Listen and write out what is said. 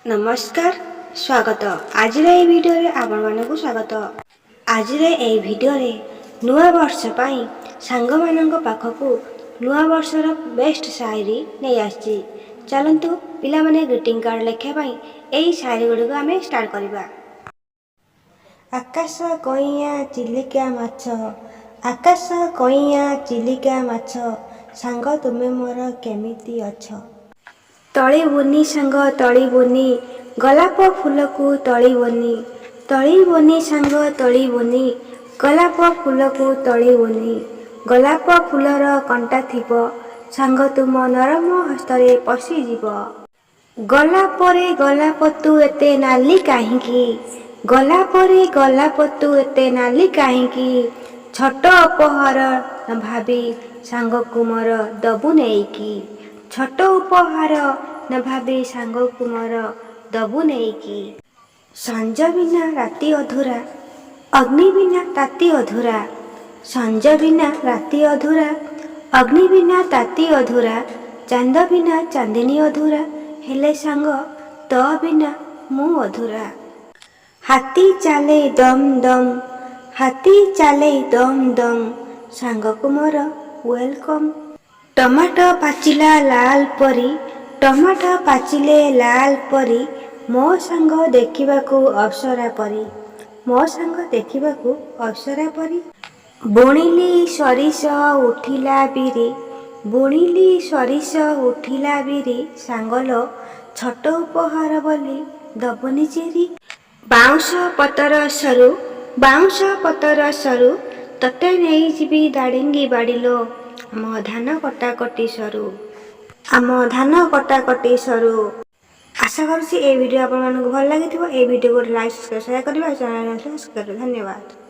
ନମସ୍କାର, ସ୍ୱାଗତ। ଆଜିର ଏହି ଭିଡ଼ିଓରେ ଆପଣମାନଙ୍କୁ ସ୍ୱାଗତ। ଆଜିର ଏହି ଭିଡ଼ିଓରେ ନୂଆ ବର୍ଷ ପାଇଁ ସାଙ୍ଗମାନଙ୍କ ପାଖକୁ ନୂଆ ବର୍ଷର ବେଷ୍ଟ ସାଇରୀ ନେଇ ଆସିଛି। ଚାଲନ୍ତୁ ପିଲାମାନେ, ଗ୍ରିଟିଂ କାର୍ଡ଼ ଲେଖିବା ପାଇଁ ଏହି ସାଇରୀ ଗୁଡ଼ିକୁ ଆମେ ଷ୍ଟାର୍ଟ କରିବା। ଆକାଶ କଇଁଆ ଚିଲିକା ମାଛ, ଆକାଶ କଇଁଆ ଚିଲିକା ମାଛ, ସାଙ୍ଗ ତୁମେ ମୋର କେମିତି ଅଛ? ତଳିବୁନି ସାଙ୍ଗ ତଳିବୁନି, ଗୋଲାପ ଫୁଲକୁ ତଳିବୁନି। ତଳିବୁନି ସାଙ୍ଗ ତଳିବୁନି, ଗୋଲାପ ଫୁଲକୁ ତଳିବୁନି। ଗୋଲାପ ଫୁଲର କଣ୍ଟା ଥିବ, ସାଙ୍ଗ ତୁମ ନରମ ହସ୍ତରେ ପଶିଯିବ। ଗୋଲାପରେ ଗୋଲାପ ତୁ ଏତେ ନାଲି କାହିଁକି? ଗୋଲାପରେ ଗୋଲାପ ତୁ ଏତେ ନାଲି କାହିଁକି? ଛୋଟ ଉପହାର ନ ଭାବି ସାଙ୍ଗକୁ ମୋର ଦବୁ ନେଇକି। ଛୋଟ ଉପହାର ନ ଭାବି ସାଙ୍ଗକୁ ମୋର ଦବୁ ନେଇକି। ସଞ୍ଜ ବିନା ରାତି ଅଧୁରା, ଅଗ୍ନି ବିନା ତାତି ଅଧୁରା। ସଞ୍ଜ ବିନା ରାତି ଅଧୁରା, ଅଗ୍ନି ବିନା ତାତି ଅଧୁରା, ଚାନ୍ଦ ବିନା ଚାନ୍ଦିନୀ ଅଧୁରା, ହେଲେ ସାଙ୍ଗ ତୋ ବିନା ମୁଁ ଅଧୁରା। ହାତୀ ଚାଲେ ଦମ୍ ଦମ୍, ହାତୀ ଚାଲେ ଦମ୍ ଦମ୍, ସାଙ୍ଗକୁ ମୋର welcome. Tomato ପାଚିଲା ଲାଲ ପରି, ଟମାଟୋ ପାଚିଲେ ଲାଲ ପରି, ମୋ ସାଙ୍ଗ ଦେଖିବାକୁ ଅପ୍ସରା ପରି। ମୋ ସାଙ୍ଗ ଦେଖିବାକୁ ଅପ୍ସରା ପରି। ବୁଣିଲି ସୋରିଷ ଉଠିଲା ବିରି, ବୁଣିଲି ସୋରିଷ ଉଠିଲା ବିରି, ସାଙ୍ଗଲୋ ଛୋଟ ଉପହାର ବୋଲି ଦବୁନି ଚିରି। ବାଉଁଶ ପତର ସରୁ, ବାଉଁଶ ପତର ସରୁ, ତତେ ନେଇଯିବି ଦାଡ଼ିଙ୍ଗି ବାଡ଼ିଲୋ, ଆମ ଧାନ କଟାକଟି ସରୁ। ଆମ ଧାନ କଟାକଟି ସରୁ। ଆଶା କରୁଛି ଏହି ଭିଡ଼ିଓ ଆପଣମାନଙ୍କୁ ଭଲ ଲାଗିଥିବ। ଏହି ଭିଡ଼ିଓକୁ ଗୋଟେ ଲାଇକ୍, ସବସ୍କ୍ରାଇବ୍, ସେୟାର କରିବେ ଆଉ ଚ୍ୟାନେଲ୍ ସବସ୍କ୍ରାଇବ୍ କରିବେ। ଧନ୍ୟବାଦ।